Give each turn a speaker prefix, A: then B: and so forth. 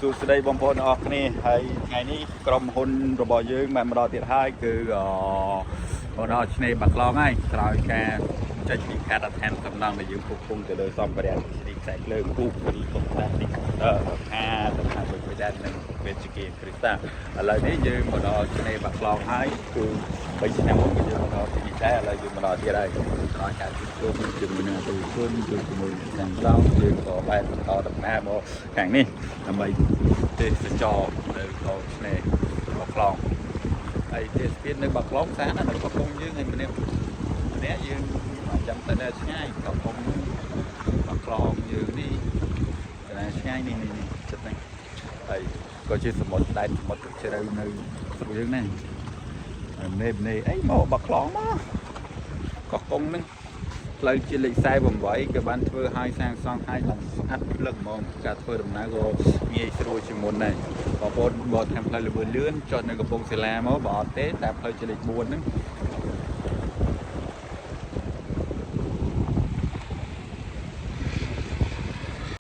A: សួស្តីបងប្អូនទាំងអស់គ្នាហើយថ្ងៃនេះក្រុមហ៊ុនរបស់យើងបានមកដល់ទៀតហើយគឺអមកដល់ឆ្នេរបាក់ឡងហើយក្រោយការចេញពីការដ្ឋានសំណង់ដែលយើងควบคุมទៅលើសម្ភារៈស្ទីខ្សែភ្លើងពូកទីកុំតាទីកុំព្យូទ័រខាតំណាមួយមួយដែរនិងវេទជាគ្រីស្តាឥឡូវនេះយើងមកដល់ឆ្នេរបាក់ឡងហើយគឺ3ឆ្នាំមុនក៏យើងមកដល់ទីនេះដែរឥឡូវយើងមកដល់ទៀតហើយក្រោយការជួបជុំជាមួយនឹងអតិថិជនជួបជាមួយនឹងខាងឡងយើងក៏បានបន្តដំណើរមកខាងនេះដើម្បីទេសចរនៅក្នុងឆ្នេរបាក់ឡងហើយទេសភាពនៅបាក់ឡងស្អាតណាស់នៅកោះកុងយើងហើយម្នាក់ម្នាក់យើងអត់ចាំទៅដល់ឆ្ងាយកោះកុងបាក់ឡងយើងនេះទៅដល់ឆ្ងាយនេះនេះនេះចិត្តហ្នឹងហើយក៏ជាសមុទ្រដែនសមុទ្រទឹកជ្រៅនៅស្រុកយើងដែរនេះនេះអីមកបាក់ឡងមកកោះកុងហ្នឹងផ្លូវជាលេខ48ក៏បានធ្វើឲ្យសាងសង់ឲ្យឡើងស្អាតភ្លឹកហ្មងការធ្វើដំណើរក៏ងាយស្រួលជាងមុនដែរបងប្អូនបើតាមផ្លូវល្បឿនលឿនចុះនៅកំពង់សាឡាមកបើអត់ទេតាមផ្លូវជាលេខ4ហ្នឹង